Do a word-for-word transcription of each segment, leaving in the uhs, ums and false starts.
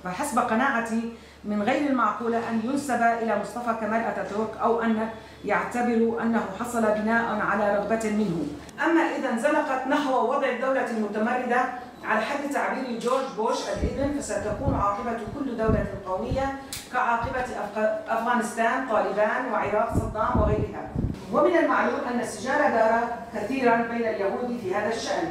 فحسب قناعتي من غير المعقولة أن ينسب إلى مصطفى كمال أتاتورك أو أن يعتبروا أنه حصل بناء على رغبة منه. أما إذا انزلقت نحو وضع الدولة المتمردة على حد تعبير جورج بوش الابن، فستكون عاقبة كل دولة قومية كعاقبة أفغ-، أفغانستان، طالبان، وعراق، صدام وغيرها. ومن المعلوم أن السجال دار كثيرا بين اليهود في هذا الشأن.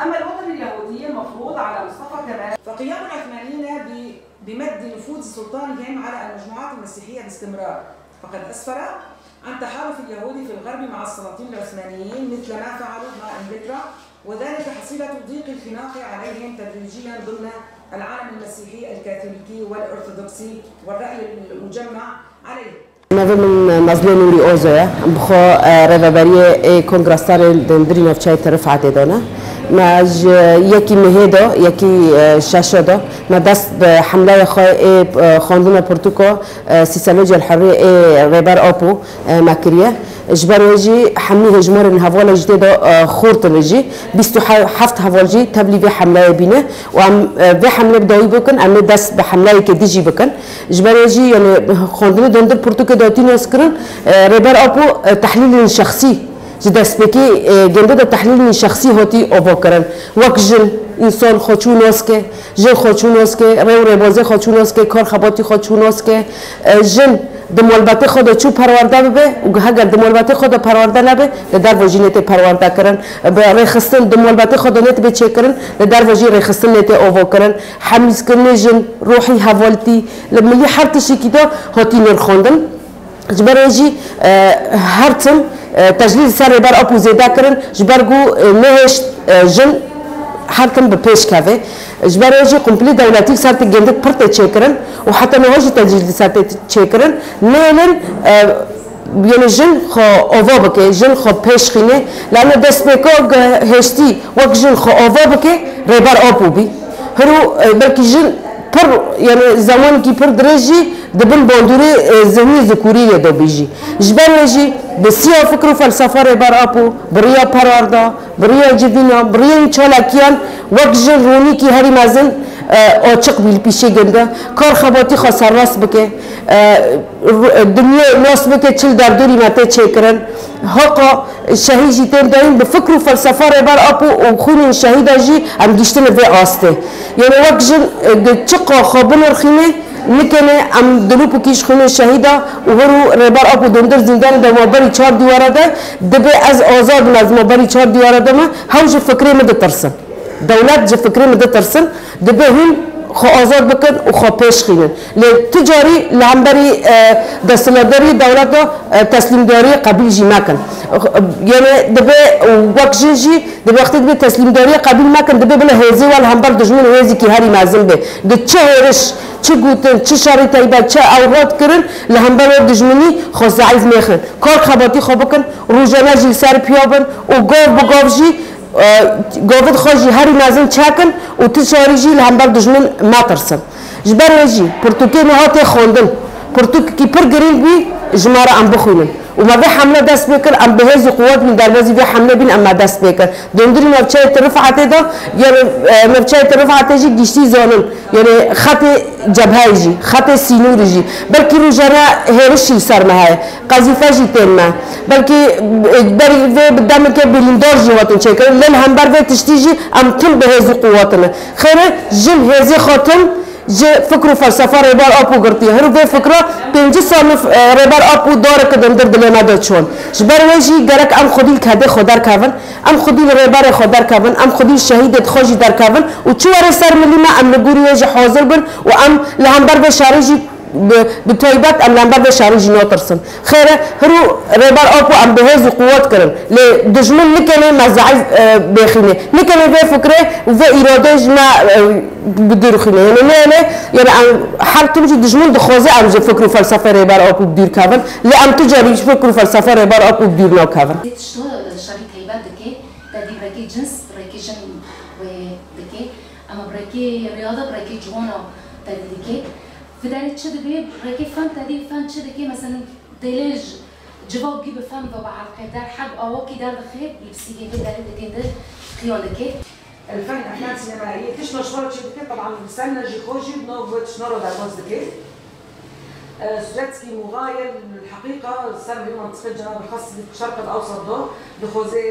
أما الوطن اليهودي المفروض على مصطفى كمال، فقيام العثمانيين ب-، بمد نفوذ سلطانهم على المجموعات المسيحية باستمرار، فقد أسفر عن تحالف اليهود في الغرب مع السلاطين العثمانيين مثل ما فعلوا مع إنجلترا، وذلك حصيلة ضيق الخناق عليهم تدريجيا ضمن العالم المسيحي الكاثوليكي والأرثوذكسي والرأي المجمع عليه. Navê min Nazlê Nûrî Ozo ye. Em bi xwe, e, rêveberiyê ê Kongra Starê li hundirî navçeyê Tirifetê de ne. Me ji yekî mehê de, yekî, e, şeşo de, me dest bi hemleyê xwe ê, e, xwendina pirtûka, e, Sîselocê El Hurriyê ê Rêber Apo, e, me kiriye. Ji ber wê jî hemî hêjmarên hevalê jî tê de, e, xurt in jî. Bîst û heft heval jî tevlî vê hemleyê bîne û em, e, vê hemlê bi dawî bikin, em ê dest bi hemleyekê dijî bikin. Ji ber wê jî, yanî, xwendinê di hundir pirtûkê de hatî naskirin, e, Rêber Apo, e, tehlîlên şexsî ji destpêkê, e, gêndê de tehlîlên şexsî hatî avakirin. Wek jin, însan xwe çû naske, jin xwe çû naske, rê û rêbazê xwe çû naske, kar xebatî xwe çû naske, e, jin di malbatê xwe de çû perwerde bibe û heger di malbatê xwe de perwerde nebe, li derve jî nêtê perwerde kirin. Bi rêxistin di malbatê xwe de nêtibe çêkirin, li derve jî rêxistin nêtê avakirin. Hemîzkirinê jin, ruhî hevaltî, li milî her tiştekî de hatî nirxandin. Ji ber wê jî, e, her tim, e, tecrîd li ser Rêber Apo zêde kirin, ji ber ku, e, nehêşt, e, jin her tim bi pêş keve. Ji ber wê jî komplî dewletî li ser tê gêndik pir tê çêkirin û heta niha jî tecrîd li ser tê çêkirin. Nêlin, e, Yanî jin xwe ava bike, jin xwe pêş xîne. Lê em destpêka hêştî wek jin xwe ava bike, Rêber Apo bî. Hiro, e, belkî jin pir, yanî zemanekî pir dirêj jî di bin bandorê, e, zihnî zikûrî yê de bî jî. Ji ber wê jî bi siya fikr û felsefa Rêber Apo, bi riya perwarda, bi riya civîna, bi riyên çalakiyan wek jin rûnîkî herî mezin, e, açiq bî li pîşê gênde. Kar xebatî xwe serrast bike. E, ru-, dinyê nas bike çi li derdorî me tê çêkirin. Haqa şehîd jî tên dayîn bi fikr û felsefa Rêber Apo û xwînên şehîda jî em giştine vê astê. Yanî wek jin, e, di çiqa xwe binirxîne, nikene em dilûpikî ji xwînê şehîda û her û Rêber Apo di hundir zîndanê de ma berî çar dîwara de, dibe ez azad me, ez ma berî çar dîwara de me, hew ji fikrê min ditirsin. Dewlet ji fikrê min ditirsin, dibe hûn xwe azad bikin û xwe pêş xînin. Lê tu carî li hemberî, e, desthilatdarî dewleta, e, teslîmdariyê qebîl jî mekin. Yanî dibe wek jin jî, di wextê dibe teslîmdariyê qebîl mekin, dibe bila hêzê we li hember dijmin hêzîkî herî mezin be. Di çi hêriş, çi gotin, çi şerî teybet, çi ewrat kirin, li hember we dijminî xwe zeîf nêxin. Kar xebatî xwe bikin, rojane jî li ser piya bin û gav bi gav jî, e, gavin xwe jî herî mezin çekin û tu carî jî li hember dijmin metirsin. Ji ber wê jî pirtûkê niha tê xwendin. Pirtûkekî pir girîng bî, ji me re em bixwînin. Û me vê hemle dest pê kir, em bi hêz û quwet bîn, derbazî vê hemlê bîn, em me dest pê kir. Di hundirî navçeyê Tirifetê de, yanî, e, navçeyê Tirifetê jî giştî zanin. Yanî xetê cebheyê jî, xetê sînorî jî. Belkî rojane hêriş jî li ser me heye. Qezîfe jî tên me. Belkî, e, berî vê bi demeke birîndar jî hatin çêkirin. Lê li hember vê tiştî jî em tim bi hêz û quwetine. Xêr e, jin hêzê xwe tim ji fikr û felsefa Rêber Apo girtiye. Her û vê fikra pêncî sal, e, Rêber Apo dareke di hundir dilê me de çûn. Ji ber wê jî gerek em xwedî li kedê xwe derkevin. Em xwedî li rêberê xwe derkevin, em xwedî li şehîdê xwe jî derkevin û çi were ser milî me, em li gorî wê jî hazir bin û em li hember vê şerê jî bi, bi taybet em li hember vê şerê jî natirsin. Xêr e, hiro Rêber Apo em bi hêz û quwet kirin. Lê dijmin nikene me zeîf, e, bêxîne. Nikene vê fikrê û vê îradeyê ji me, e, bi dûr xîne. Yanî neyê lê, yanî em her tim jî dijmin dixwaze em ji fikr û felsefê Rêber Apo bi dûr kevin. Lê em tu carî ji fikr û felsefê Rêber Apo bi dûr nakevin. Tişta şerî taybet dike. Te dî bi rêkê cins, bi rêkê jin wê dike. Ema bi rêkê riyada, bi rêkê ciwana te dî dike. Vê derê çi dibe, bi rêkê fen te dî, fen çi dike? Meselen, dêlê ji, civak gî bi fen ve bi elqê der, heb awakî derdixe, li pisîgê vê derê dike, di xiyan dike. الفن، افلام سينمائيه، تشنو شنو تشي دكي، طبعا سنه جي خوجي بنو تشنو رو داغوز دكي. سوتسكي مغاية الحقيقة، سر هي منطقة جنوب الخاص الشرق الاوسط دو دخوزي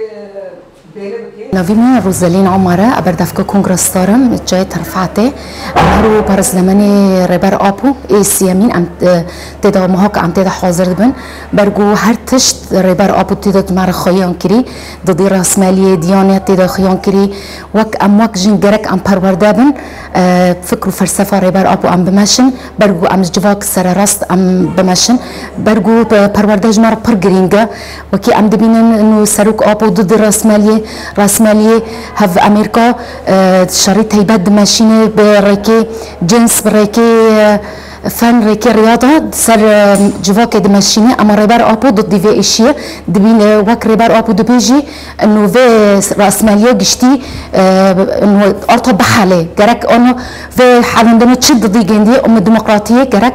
بيلي بكي. Navê min Rozelîn Omar e, berdevka Kongra Star im, çiyayê Terfatê. Em her û paraslemenê Rêber Apo ê siyemîn em, e, tê de meha ku em tê de hazir dibin. Ber ku her tişt Rêber Apo tê de di me re xweyan kirî, di dî rasmeliyê diyane tê de xweyan kirî. Wek em wek jin gerek em perwerde bin, e, fikr û felsefa Rêber Apo em bimeşin. Ber ku em ji civak sererast em bimeşin. Ber ku pe-, perwerde ji me re pir girîng e. Wekî em dibînin ino Serok Apo di di rasmeliyê, rasmeliyê hev Amerîka, e, şerî teybet dimeşîne bi rêkê cins, bi rêkê, e, fen, rêkê riyada di ser, e, civakê dimeşîne. Ema Rêber Apo di, di vê êşiyê dibîne, wek Rêber Apo dibêjî, ino vê rasmeliya giştî, e, ino arta bihelê. Gerek ano vê helindino çi didî gêndiyê umê demokratiyê gerek,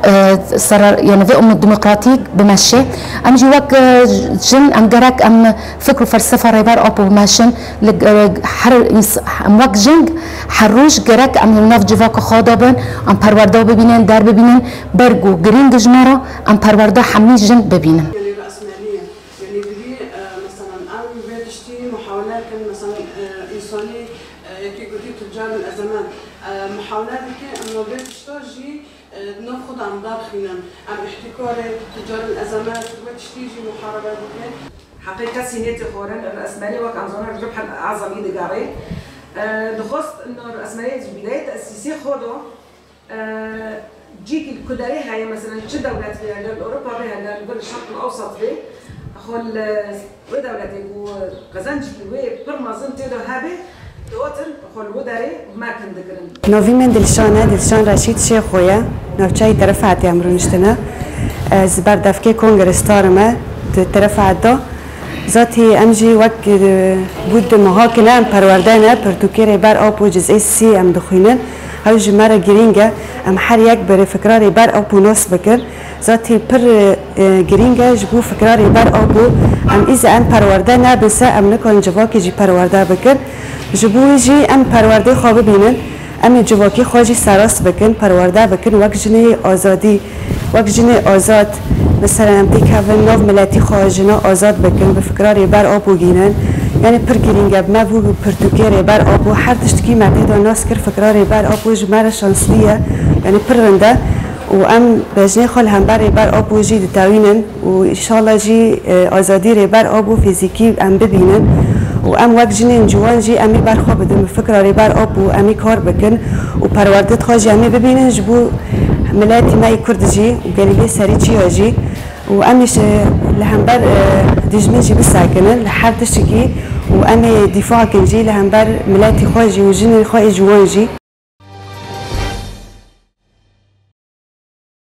e, serer, yani vê umê demokratiyê bimeşê. Em jî wek, e, jin em gerek em fikr û felsefa Rêber Apo bimeşin. Li, e, her ins-, em wek jin her roj gerek em li nav civaka xwe de bin, em perwerde bibînin, der bibînin, ber ku girîng ji me re em perwerde hemî jin bibînin. Yanî resmeliye. Yanî gidî, e, mesela em vê tiştî muhawele dikin, mesela, e, însanî, e, yekî gotî tucar el ezemet, e, muhawele dike, em vê tişta jî, e, di nav xwe de em darxînin. Em îhtîkarê tucar el ezemet, wê tiştî jî muharebe bikin. Heqê kesî nêtê xwarin, resmerî wek em zanin ribh el azamî digerê. E, dixwest resmerî ji bîdayê tesîsê xwe de, e, cîkî li ku derê heye, mesela çi dewlet bê, heger li Ewropa bê, heger li vir Şerq el Ewsat bê, xwe li wê dewletê ku qezencikî wê pir mezin tê de hebe, dihatin xwe li wê derê mekin dikirin. Navî min Dilşan e, Dilşan Reşîd Şêxo ye. Navçeyê Terefetê em rûniştine. Ez berdevkê Kongre Star im e, di Terefet de. Zatî em jî wek, e, bû di meha kine em perwerde ne, pirtûkê Rêber Apo cizê sî em dixwînin. Ew ji me re girîng e. Em her yek berê fikra Rêber Apo nas bikin. Zatî pir, e, girîng e ji bo fikra Rêber Apo. Em îze em perwerde nebin se em nikarin civakê jî perwerde bikin. Ji bo wî jî em perwerdê xwe bibînin. Em ê civakî xwe jî serast bikin, perwerde bikin, wek jinê azadî, wek jinê azad, mesela em têkevin nav miletî xwe jina azad bikin, bi fikra Rêber Apo gînin. Yanî pir girîng e, bi me bû bi pirtûkê Rêber Apo, her tiştikî me tê de nas kir, fikra Rêber Apo ji me re şanslî ye, yanî pir rind e. Û em bejnê xwe li hember Rêber Apo jî ditewînin. Û înşallah jî, e, azadî Rêber Apo fîzîkî em bibînin û em wek jinên ciwan jî em ê ber xwe bidin bi fikra Rêber Apo, em ê kar bikin û perwerdê xwe jî em ê bibînin ji bo miletî me yê Kurd jî û gelî vê serî çiya jî û em ê ji, li hember, e, dijmin jî bisekinin li her tiştikî û em ê dîfa kin jî li hember miletî xwe jî û jinên xwe ê ciwan jî.